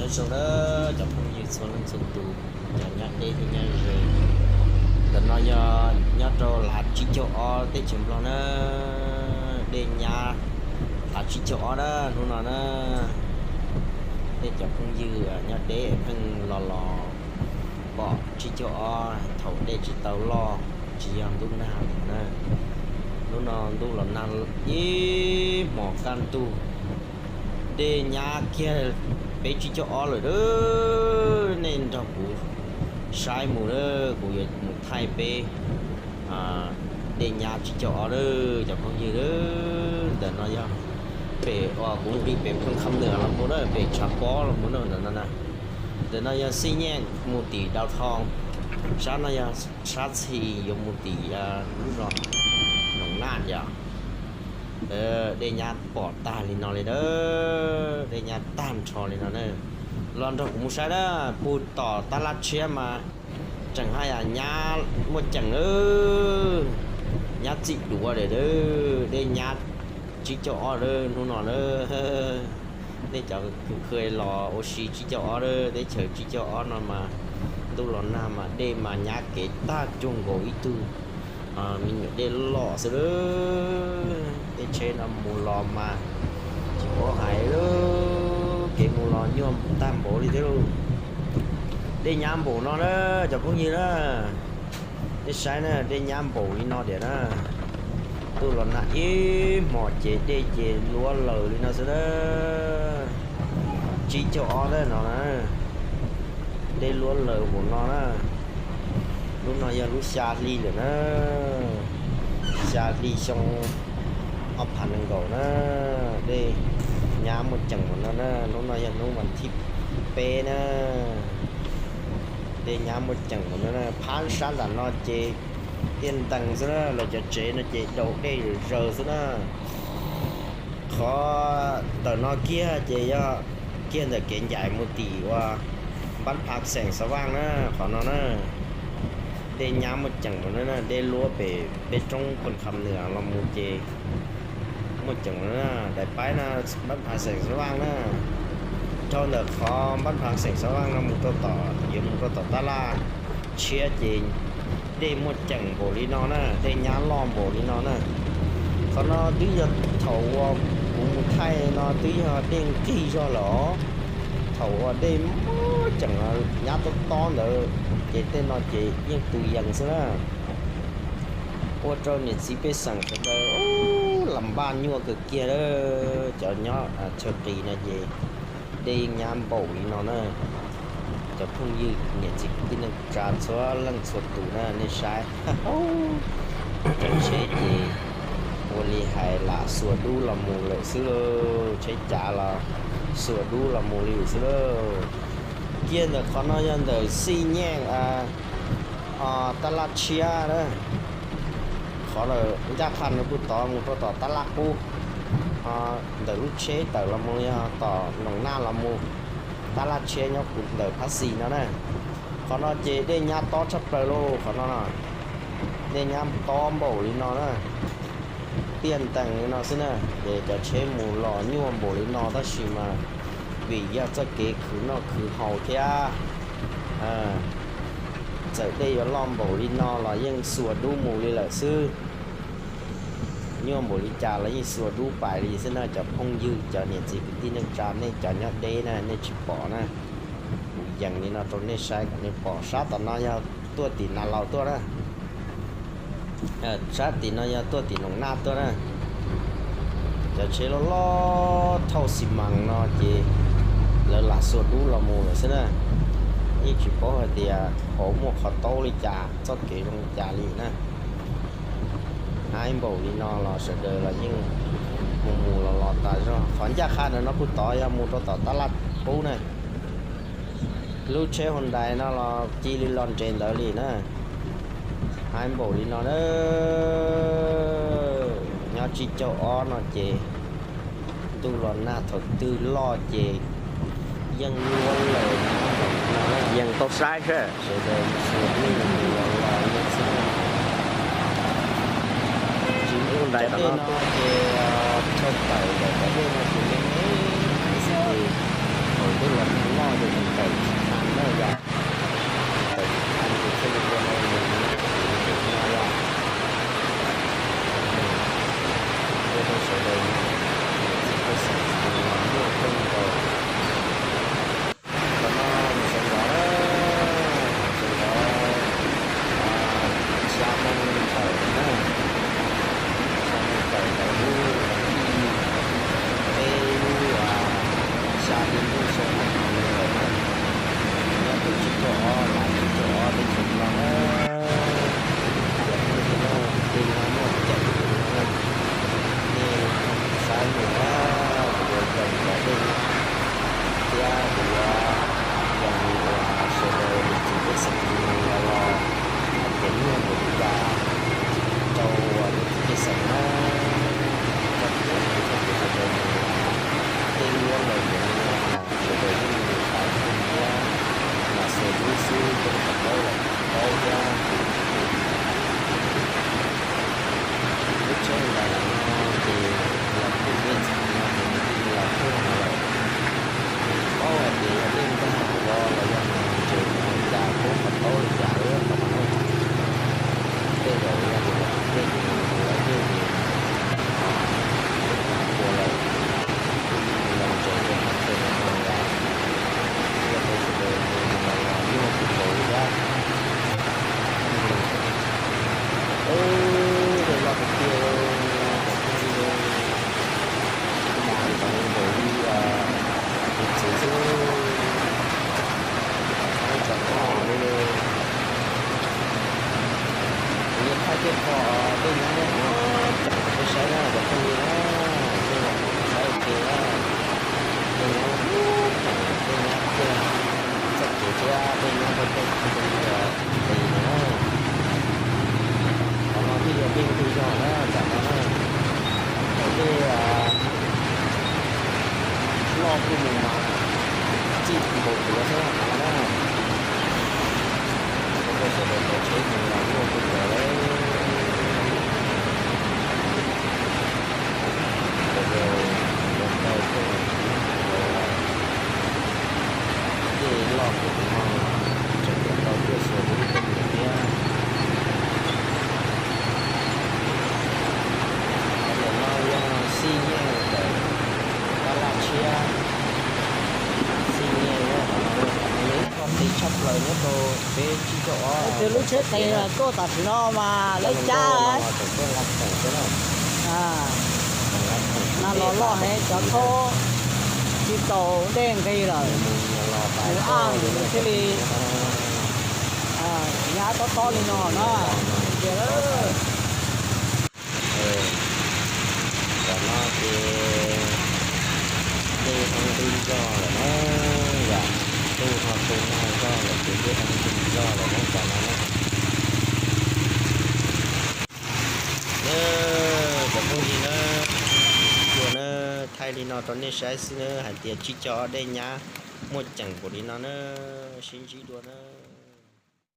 Nyob zoo na cov phooj ywg txhua leej txhua tus, cov nyob deb thiab nyob ze. Ntawm no yog nyob rau lav tsib caug ob teb chaws Nplog na, dej nyab lav tsib caug ob na hnub no na. Tej cov phooj ywg nyob deb pheej los los pom tsib caug ob thaum dej tsis tau loj, tsis yog ntuj nag na. Hnub no ntuj los nag ib hmos kaj ntug, dej nyab kiag peb tsib caug ob lawm. Nej nrog kuv saib mus na, kuv yuav mus thaij peb dej nyab tsib caug ob na cov phooj ywg. Ntawm no yog pem uas kuv nqis pem Phoo Kham Nwm los mus na, pem Tshav Pob los mus na, ntawm no na. Ntawm no yog Xij Nyej mus tim Dau Thoo, sab no yog sab txhis yuav mus tim lub no Noom Naj yom. Dej nyab pom tag li no li na, dej nyab tag nrho li no na. Los nrog kuv mus saib na, pug tom tab laj tshiab mas tseem haj yam nyab muaj ceem na, nyab txim duav lawm, dej nyab tsib caug ob na hnub no na. Nej cov kws los ua si tsib caug ob na, teb chaws tsib caug ob no mas ntuj los nag mas dej mas nyab kev tag cuag nkaus ib tug me nyuam dej loj xwb lawm. Tej tsheb no mus los mas tsis paub hais lawm, kev mus los nyuaj tag npaum li thiab lauj. Dej nyab npaum no na cov phooj ywg na, nej saib na, dej nyab npaum li no tiag na. Ntuj los nag ib hmos ces dej ces luab laws li no xwb na. Tsib caug ob na no na, dej luab laws npaum no na. Lub no yog lub xya hli lawm na, xya hli xyoo ob phav nees nkaum na. Dej nyab muaj ceem npaum no na, hnub no yog hnub vas thib peb na. Dej nyab muaj ceem npaum no na, phab sab nram no ces tiaj ntees xwb na, lawv cov tsev no ces daus dej zaws xwb na. Qhov ntawm no kiag ces yog kiag ntawm kev ncaim mus tim uas npab phav xeem Xav Vaaj na, qhov no na. Dej nyab muaj ceem npaum no na, dej luab pem peb roob Phoo Kham Nwm los mus ces muaj ceem npaum no na, daim paib no npab phav xeem Xav Vaaj na. Dhau ntawm qhov npab phav xeem Xav Vaaj no mus rau tom, yuav mus rau tom tab laj tshiab ces dej muaj ceem npaum li no na, dej nyab loj npaum li no na. Qhov no twb yog thaum uas kuv mus thaij no twb yog dej nqig zog lawm os. Thaum uas dej muaj ceem nyab tob tob ntawd ces tej no ces yeej tus yees xwb na. Ua rau niam txiv pej xeem sawv daws lam npaj nyuaj kawg kiag a. Cov nyob chaw qis no ces dej yeej nyab npaum li no na. Cov phooj ywg niam txiv kwv tij neej tsa txhua leej txhua tus na, nej saib, cov tsheb ces ua li hais lam xuas dub los mus lawm xwb lauj, tsheb cav los xuas dub los mus li xwb lauj. Kiag ntawm qhov no yog ntawm Xij Nyej tab laj tshiab na. Qhov ncaj qha no puag tod mus rau tom tab laj qub, ntawm lub tsheb tawm los mus yog tom Noom Naj los mus, tab laj tshiab nyob puag ntawm phab xis no na. Qhov no ces dej nyab tob tshaj plaws lauj, qhov no no, dej nyab tob npaum li no na, tiaj ntees li no xwb na. Ces cov tsheb mus los nyuaj npaum li no tab sis mas vim yog txoj kev khwv noj khwv haus thiab, txawm dej yuav loj npaum li no los yeej xuas dub mus li lawm xwb. Nyuaj npaum li cas los yeej xuas dub pais li xwb na cov phooj ywg, cov niam txiv kwv tij neej tsa, nej cov nyob deb na nej tsis pom na. Kuv yees li no rau nej saib kom nej pom. Sab tom no yog tuaj tim Nas Laus tuaj na. Sab tim no yog tuaj tim Noom Naj tuaj na. Cov tsheb loj loj thauj xi mas no ces lawv lam xuas dub los mus lawm xwb na. Yeej tsis paub hais tias hauv muaj qhov taub li cas, txoj kev zoo li cas li na. Haib npaum li no los sawv daws los yeej mus mus los los tas zog. Qhov ncaj qha ntawm no puag tod yog mus rau tom tab laj qub na. Lub tsheb Hyundai no los cia li los nres ntawd li na. Haib npaum li no na. Nyob tsib caug ob no ces ntuj los nag thaum twg loj ces yeej luab lawm. Yeej tau saib seb sawv daws txhua tus los los yeej txhua tus. Tsis ua ntais tom no ces chaw tawm ntawm cov dej no ces yeej ib xib tus thaum ntuj los nag loj. Txij nkaus tuav xwb no na. Tuaj sawv daws tau tsheb mus los luaj kawg nkaus lawm. Sawv daws mus tau tuaj los tsis tau los, dej loj kawg no, tseem yuav tau tuaj xyuas rau ib koj niam thiab. Qhov ntawm no yog xij nyiaj ntawm tab laj tshiab, xij nyiaj nyob qhov no, qhov no yog ib qho qis tshaj plaws nyob rau peb tsib caug ob. Lub tsheb qis tuaj tam sim no mas lawv cab, nag los loj heev, cov thaub tsis tau dej nqis lawm, nws aj nws thiaj li nyab tob tob li no na. Tias lawm, tam no ces dej ho nqis zog lawm na, yom, ntuj ho tu nag zog lawm ces dej ho nqis zog lawm na tam no na. Na, cov phooj ywg na, dua na, thaij li no rau nej saib xwb na, hais tias tsib caug ob dej nyab muaj ceem npaum li no na, sib ntsib dua na.